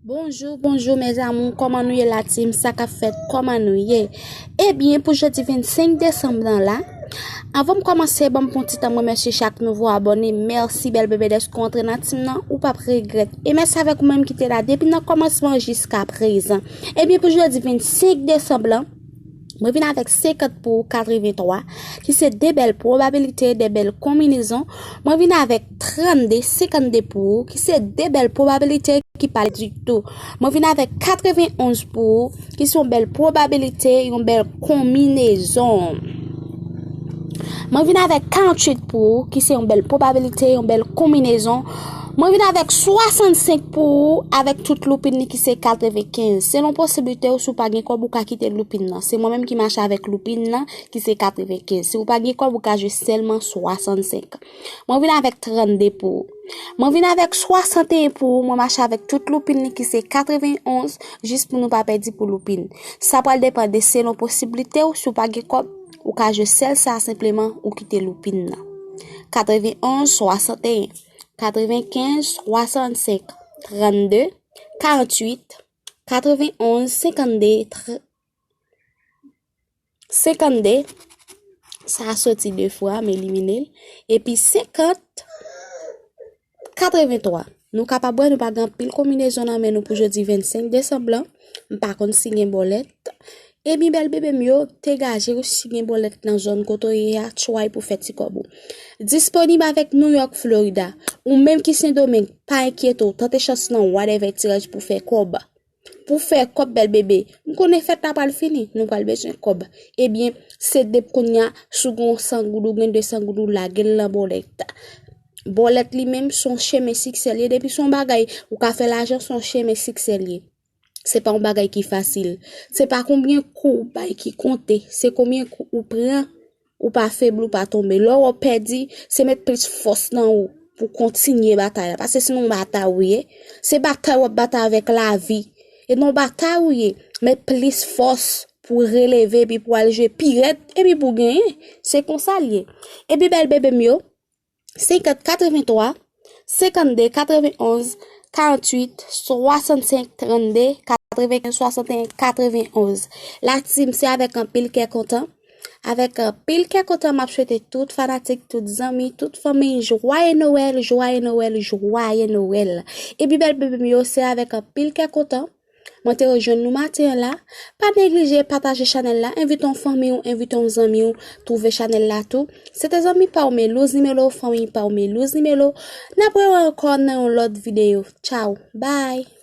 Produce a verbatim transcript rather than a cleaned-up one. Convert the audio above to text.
Bonjou, bonjou mes amours, kòman nou ye la team? Sa k ap fèt, kòman nou ye? Ebyen, pou jodi vennsenk desanm nan la, anvan m kòmanse, ban m pran ti tan m remèsye chak nouvo abòne. Mèsi bèl bebe dèske w antre nan team nan, ou p ap regrèt. E mèsi avèk ou menm ki te la depi nan kòmansman jiska prezan. Ebyen, pou jodi vennsenk desanm lan, mwen vin avèk senkant pou katrevenntwa, ki se de bèl pwobabilite, de bèl konminezon. Mwen vin avèk trannde, senkannde pou, ki se de bèl pwobabilite ki pa ditou. Mwen vin avèk katrevenonz pou, ki se yon bèl pwobabilite, yon bèl konminezon. Mwen vin avèk karanntuit pou, ki se yon bèl pwobabilite, yon bèl konminezon. Mwen vin avèk swasannsenk pou, avèk tout loupin li ki se katrevenkenz. Selon posiblite w, si w pa gen kòb, ou ka kite loupin nan. Se mwen menm ki mache avèk loupin nan, ki se katrevenkenz. Si w pa gen kòb, ou ka jwe sèlman swasannsenk. Mwen vin avèk trannde pou. Mwen vin avèk swasanteyen pou, mwen mache avèk tout loupin li ki se katrevenonz, jis pou nou pa pèdi pou loupin. Sa pral depann de selon posiblite w, si w pa gen kòb, ou ka jwe sèl sa senpleman, ou kite loupin nan. Katrevenonz, swasanteyen, katrevenkenz, swasannsenk, trannde, karanntuit, katrevenonz, senkannde, tr-, senkannde, sa a soti de fwa, m elimine l. Epi senkant, katreventwa. Nou kapab wè nou pa gen anpil konminezon nan men nou pou jodi vennsenk desanm lan. M pa konn si gen bòlèt. Ebyen bèl bebe m yo, degaje w si gen bòlèt nan zòn kote w ye a, try pou fè ti kòb ou. Disponib avèk New York, Florida. Ou menm ki Sendomeng, pa enkyete w, tante chans nan whatever tiraj pou fè kòb. Pou fè kòb bèl bebe. M konnen fèt la pral fini, nou pral bezwen kòb. Ebyen, se depi kounye a, si w gen yon san goud, ou gen de san goud, ou lage l nan bòlèt. Bòlèt li menm, se yon chemen siksè l ye. Depi se yon bagay, ou ka fè lajan, se yon chemen siksè l ye. Se pa yon bagay ki fasil. Se pa konbyen kou ou bay ki konte, se konbyen kou ou pran, ou pa febli, ou pa tonbe. Lè w pèdi, se met plis fòs nan ou pou kontinye batay la. Paske se nan yon batay ou ye. Se batay w ap batay avèk lavi. E nan yon batay ou ye, met plis fòs pou releve epi pou al jwe pi rèd epi pou genyen. Se konsa l ye. Epi bèl bebe m yo, senkant, katreventwa, senkannde, katrevenonz, karanntuit, swasannsenk, trannde, katrevenkenz, swasanteyen, katrevenonz. La team, se avèk anpil kè kontan. Avèk anpil kè kontan, m ap swete tout fanatik, tout zanmi, tout fanmi, jwaye Nwèl, jwaye Nwèl, jwaye Nwèl. Epi bèl bebe m yo, se avèk anpil kè kontan mwen te rejwenn nou maten an la. Pa neglije pataje chanèl la, envite yon fanmi w, envite yon zanmi w, twouve chanèl la tou. Se te zanmi pa w Melouz Nimelo, fanmi pa w Melouz Nimelo. N ap rewè ankò nan yon lòt videyo. Tchaw, bye!